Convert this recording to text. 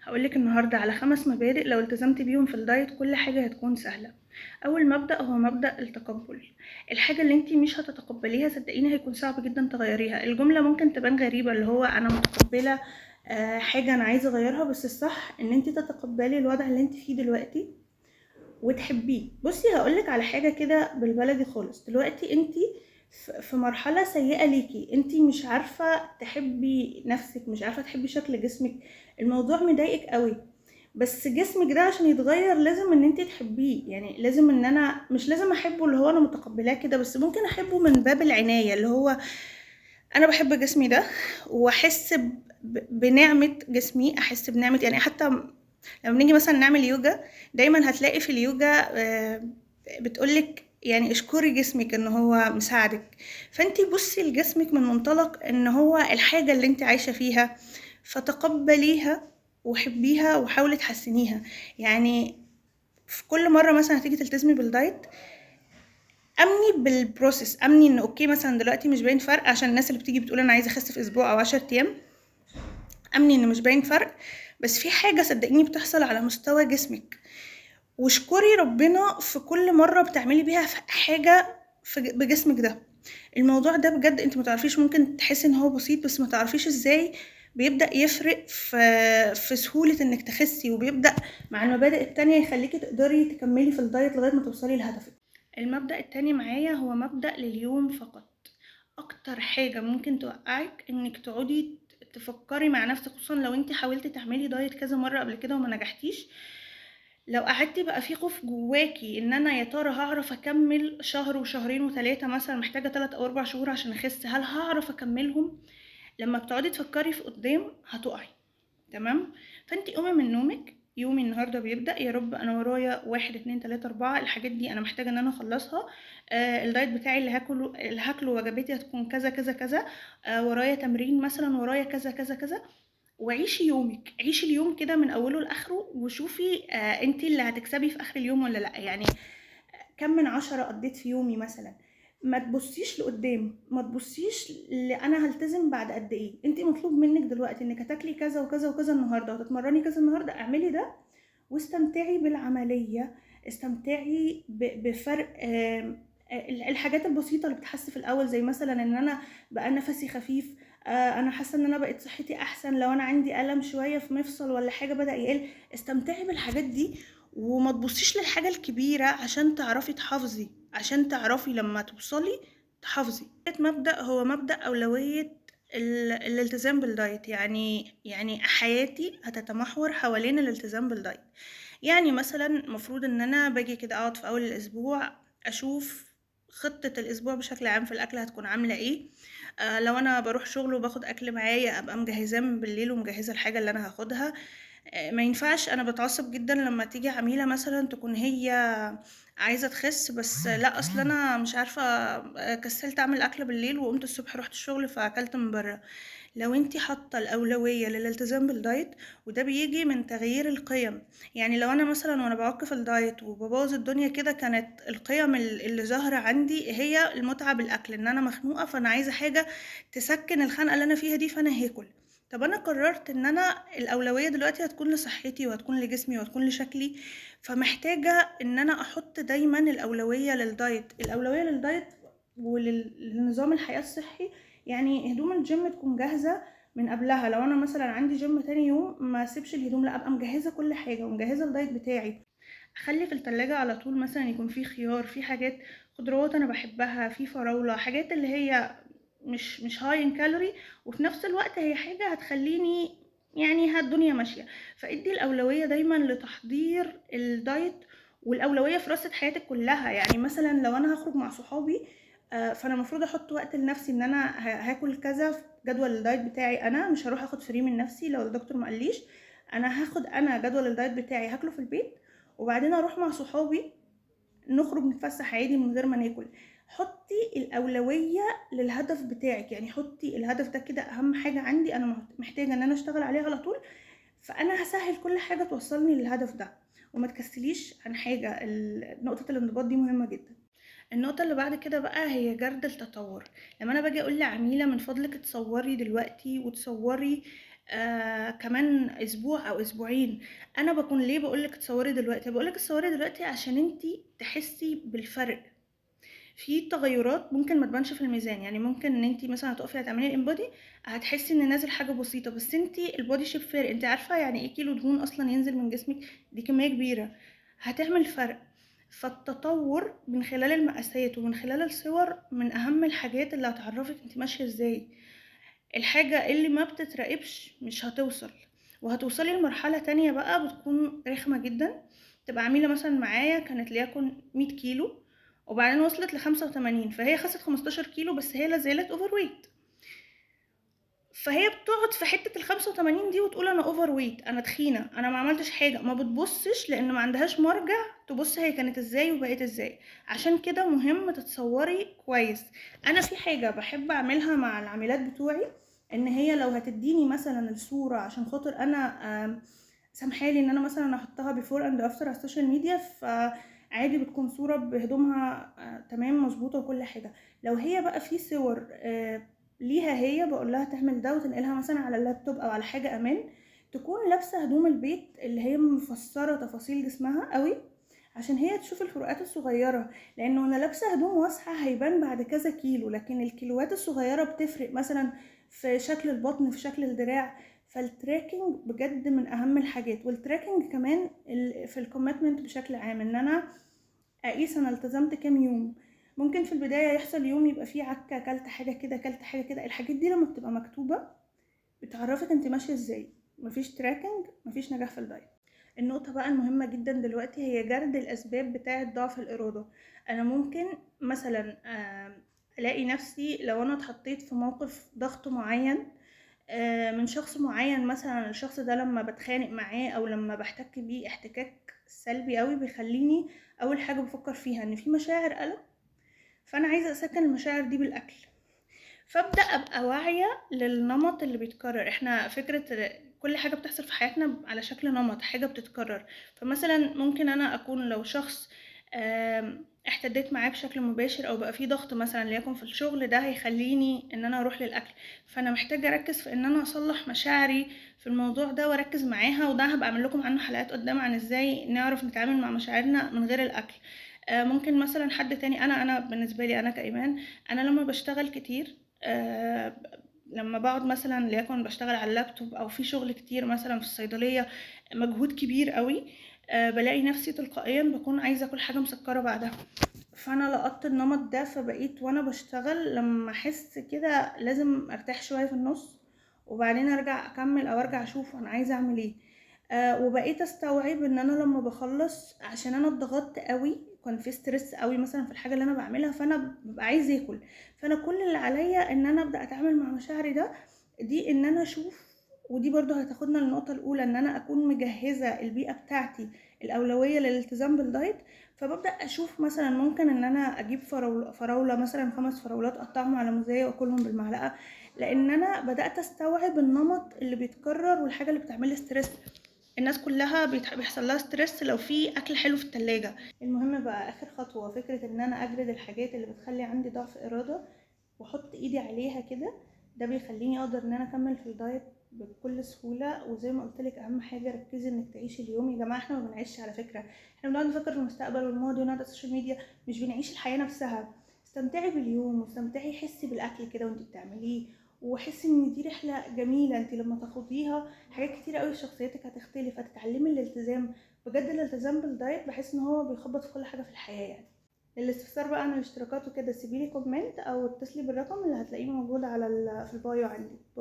هقولك النهاردة على 5 مبادئ لو التزمت بيهم في الدايت كل حاجة هتكون سهلة. أول مبدأ هو مبدأ التقبل. الحاجة اللي انتي مش هتتقبليها صدقيني هيكون صعب جدا تغيريها. الجملة ممكن تبان غريبة، اللي هو أنا متقبلة حاجة أنا عايزة أغيرها، بس الصح إن انتي تتقبلي الوضع اللي انتي فيه دلوقتي وتحبيه. بصي هقولك على حاجة كده بالبلدي خالص، دلوقتي انتي في مرحلة سيئة ليكي، انتي مش عارفة تحبي نفسك، مش عارفة تحبي شكل جسمك، الموضوع مضايقك قوي، بس جسمك ده عشان يتغير لازم ان انتي تحبيه. يعني لازم ان انا مش لازم احبه اللي هو انا متقبلاه كده، بس ممكن احبه من باب العناية، اللي هو انا بحب جسمي ده واحس بنعمة جسمي، احس بنعمة. يعني حتى لما بنيجي مثلا نعمل يوجا دايما هتلاقي في اليوجا بتقولك يعني اشكري جسمك ان هو مساعدك. فانتي بصي لجسمك من منطلق ان هو الحاجة اللي انتي عايشة فيها، فتقبليها وحبيها وحاولي تحسنيها. يعني في كل مرة مثلا هتيجي تلتزمي بالدايت امني بال process، امني ان okay مثلا دلوقتي مش باين فرق، عشان الناس اللي بتيجي بتقول انا عايزة اخس في اسبوع او 10 ايام، امني ان مش باين فرق، بس في حاجة صدقيني بتحصل على مستوى جسمك. واشكري ربنا في كل مرة بتعملي بيها حاجة بجسمك ده. الموضوع ده بجد انت ما تعرفيش، ممكن تحسي ان هو بسيط بس ما تعرفيش ازاي بيبدأ يفرق في سهولة انك تخسي، وبيبدأ مع المبادئ التانية يخليكي تقدري تكملي في الدايت لغاية ما توصلي لهدفك. المبدأ التاني معايا هو مبدأ لليوم فقط. اكتر حاجة ممكن توقعك انك تقعدي تفكري مع نفسك، خصوصا لو انت حاولتي تعملي دايت كذا مرة قبل كده وما نجحتيش، لو قعدتي بقى في خوف جواكي ان انا يا ترى هعرف اكمل شهر وشهرين وثلاثة، مثلا محتاجة 3 او 4 شهور عشان اخس، هل هعرف اكملهم؟ لما بتقعدي تفكري في قدام هتقعي. تمام؟ فانتي قومي من نومك، يومي النهارده بيبدأ يا رب انا ورايا 1 2 3 4، الحاجات دي انا محتاجة ان انا اخلصها، الدايت بتاعي اللي هاكله وجباتي هتكون كذا كذا كذا، ورايا تمرين مثلا، ورايا كذا كذا كذا. وعيشي يومك، عيشي اليوم كده من اوله لاخره، وشوفي انتي اللي هتكسبي في اخر اليوم ولا لا. يعني كم من 10 قضيت في يومي مثلا. ما تبصيش لقدام، ما تبصيش لانا هلتزم بعد قد ايه. انتي مطلوب منك دلوقتي انك هتاكلي كذا وكذا وكذا النهارده، وتتمرني كذا النهارده، اعملي ده واستمتعي بالعمليه، استمتعي بفرق الحاجات البسيطه اللي بتحس في الاول، زي مثلا ان انا بقى نفسي خفيف، انا حاسه ان انا بقت صحتي احسن، لو انا عندي الم شويه في مفصل ولا حاجه بدا يقل. استمتعي بالحاجات دي وما تبصيش للحاجه الكبيره عشان تعرفي تحافظي، عشان تعرفي لما توصلي تحافظي. تالت مبدا هو مبدا اولويه الالتزام بالدايت. يعني حياتي هتتمحور حوالين الالتزام بالدايت. يعني مثلا المفروض ان انا باجي كده اقعد في اول الاسبوع اشوف خطة الأسبوع بشكل عام في الأكل هتكون عاملة إيه. لو أنا بروح شغل وباخد أكل معايا أبقى مجهزاه من بالليل ومجهزة الحاجة اللي أنا هاخدها. ما ينفعش، أنا بتعصب جدا لما تيجي عميلة مثلا تكون هي عايزة تخس، بس لا أصل أنا مش عارفة، كسلت أعمل أكل بالليل وقمت الصبح رحت الشغل فأكلت من برا. لو انتي حاطة الأولوية للالتزام بالدايت، وده بيجي من تغيير القيم. يعني لو أنا مثلا وأنا بعك في الدايت وببوظ الدنيا كده، كانت القيم اللي ظاهرة عندي هي المتعة بالأكل، إن أنا مخنوقة فأنا عايزة حاجة تسكن الخنقة اللي أنا فيها دي فأنا هاكل. طب أنا قررت إن أنا الأولوية دلوقتي هتكون لصحتي وهتكون لجسمي وهتكون لشكلي، فمحتاجة إن أنا أحط دايما الأولوية للدايت، الأولوية للدايت وللنظام الحياة الصحي. يعني هدوم الجيم تكون جاهزة من قبلها، لو أنا مثلا عندي جيم تاني يوم ما اسيبش الهدوم، لا أبقى مجهزة كل حاجة ومجهزة الدايت بتاعي. أخلي في التلاجة على طول مثلا يكون في خيار، في حاجات خضروات أنا بحبها، في فراولة، حاجات اللي هي مش high in calorie، وفي نفس الوقت هي حاجة هتخليني ها الدنيا ماشية. فادي الأولوية دايما لتحضير الدايت، والأولوية في رصة حياتك كلها. يعني مثلا لو أنا هخرج مع صحابي، فأنا المفروض أحط وقت لنفسي إن أنا هاكل كذا في جدول الدايت بتاعي، أنا مش هروح أخد free من نفسي لو الدكتور ما قاليش، أنا هاخد أنا جدول الدايت بتاعي هاكله في البيت، وبعدين أروح مع صحابي نخرج نتفسح عادي من غير ما ناكل. حطي الأولوية للهدف بتاعك، يعني حطي الهدف ده كده أهم حاجة عندي، أنا محتاجة إن أنا أشتغل عليه على طول، فأنا هسهل كل حاجة توصلني للهدف ده، وما تكسليش عن حاجة. نقطة الانضباط دي مهمة جدا. النقطة اللي بعد كده بقى هي جرد التطور. لما أنا باجي أقول لعميلة من فضلك اتصوري دلوقتي وتصوري كمان اسبوع او اسبوعين. انا بكون ليه بقولك تصوري دلوقتي؟ بقولك تصوري دلوقتي عشان انتي تحسي بالفرق. في تغيرات ممكن ما تبانش في الميزان، يعني ممكن ان انتي مثلا هتقفي هتعملي ال InBody هتحسي ان نازل حاجة بسيطة، بس انتي ال body shape فارق. انتي عارفه يعني ايه كيلو دهون اصلا ينزل من جسمك؟ دي كمية كبيرة هتعمل فرق. فالتطور من خلال المقاسات ومن خلال الصور من اهم الحاجات اللي هتعرفك انتي ماشية ازاي. الحاجة اللي ما بتتراقبش مش هتوصل، وهتوصلي لمرحلة تانية بقى بتكون رخمة جدا. تبقى عميله مثلا معايا كانت ليكن 100 كيلو وبعدين وصلت ل85، فهي خست 15 كيلو بس هي لازالت overweight. فهي بتقعد في حتة ال85 دي وتقول انا overweight، انا تخينة، انا ما عملتش حاجة، ما بتبصش لان ما عندهاش مرجع تبص هي كانت ازاي وبقت ازاي. عشان كده مهم تتصوري كويس. انا في حاجة بحب اعملها مع العميلات بتوعي، ان هي لو هتديني مثلا الصورة عشان خاطر انا سامحالي ان انا مثلا احطها before and after على ال social media، فعادي بتكون صوره بهدومها تمام مظبوطة وكل حاجة. لو هي بقى في صور ليها هي، بقول لها تعمل ده وتنقلها مثلا على اللابتوب او على حاجة امان، تكون لابسه هدوم البيت اللي هي مفسره تفاصيل جسمها قوي عشان هي تشوف الفروقات الصغيرة. لانه انا لابسه هدوم واسعة هيبان بعد كذا كيلو، لكن الكيلوات الصغيرة بتفرق مثلا في شكل البطن، في شكل الدراع. فال tracking بجد من اهم الحاجات. وال tracking كمان في ال commitment بشكل عام، ان انا اقيس انا التزمت كام يوم. ممكن في البداية يحصل يوم يبقى فيه عكه، اكلت حاجة كده اكلت حاجة كده. الحاجات دي لما بتبقى مكتوبة بتعرفك انت ماشية ازاي. مفيش tracking مفيش نجاح في ال diet. النقطة بقى المهمة جدا دلوقتي هي جرد الاسباب بتاعه ضعف الارادة. انا ممكن مثلا الاقي نفسي لو انا اتحطيت في موقف ضغط معين من شخص معين، مثلا الشخص ده لما بتخانق معاه او لما بحتك بيه احتكاك سلبي قوي بيخليني اول حاجة بفكر فيها ان في مشاعر قلق، فانا عايزه اسكن المشاعر دي بالاكل. فابدا ابقى واعية للنمط اللي بيتكرر. احنا فكرة كل حاجة بتحصل في حياتنا على شكل نمط، حاجة بتتكرر. فمثلا ممكن انا اكون لو شخص احتديت معاه بشكل مباشر او بقى فيه ضغط مثلا ليكن في الشغل، ده هيخليني ان انا اروح للاكل. فانا محتاجه اركز في ان انا اصلح مشاعري في الموضوع ده واركز معاها، وده هبقى اعمل لكم عنه حلقات قدام عن ازاي نعرف نتعامل مع مشاعرنا من غير الاكل. ممكن مثلا حد تاني، انا بالنسبة لي انا كايمان، انا لما بشتغل كتير، لما بقعد مثلا ليكن بشتغل على اللابتوب او في شغل كتير مثلا في الصيدلية، مجهود كبير قوي، بلاقي نفسي تلقائيا بكون عايزه اكل حاجة مسكره بعدها. فانا لقطت النمط ده، فبقيت وانا بشتغل لما احس كده لازم ارتاح شوية في النص وبعدين ارجع اكمل او ارجع اشوف انا عايزه اعمل ايه. وبقيت استوعب ان انا لما بخلص، عشان انا اتضغطت قوي، كان في stress قوي مثلا في الحاجة اللي انا بعملها، فانا ببقى عايزه اكل. فانا كل اللي عليا ان انا ابدا اتعامل مع مشاعري ده دي، ان انا اشوف. ودي برضو هتاخدنا للنقطة الاولى، ان انا اكون مجهزة البيئة بتاعتي الاولوية للالتزام بال diet. فببدا اشوف مثلا ممكن ان انا اجيب فراوله مثلا 5 فراولات اقطعهم على موزايه واكلهم بالمعلقه، لان انا بدات استوعب النمط اللي بيتكرر والحاجة اللي بتعمل لي stress. الناس كلها بيحصل لها stress لو في اكل حلو في التلاجة. المهم بقى اخر خطوة، فكرة ان انا اجرد الحاجات اللي بتخلي عندي ضعف اراده واحط ايدي عليها كده، ده بيخليني اقدر ان انا اكمل في ال diet بكل سهولة. وزي ما قلت لك اهم حاجة ركزي انك تعيشي اليوم. يا جماعة احنا ما بنعيش على فكرة، احنا بنقعد نفكر في المستقبل والماضي ونقعد على ال social media، مش بنعيش الحياة نفسها. استمتعي باليوم واستمتعي، حسي بالاكل كده وانت بتعمليه، وحسي ان دي رحله جميلة انت لما تاخديها. حاجات كتير قوي في شخصيتك هتختلف، هتتعلمي الالتزام. بجد الالتزام بال diet بحس ان هو بيخبط في كل حاجة في الحياة. يعني للاستفسار بقى عن الاشتراكات وكده سيبيلي comment او اتصلي بالرقم اللي هتلاقيه موجود على في ال bio عندي. bye.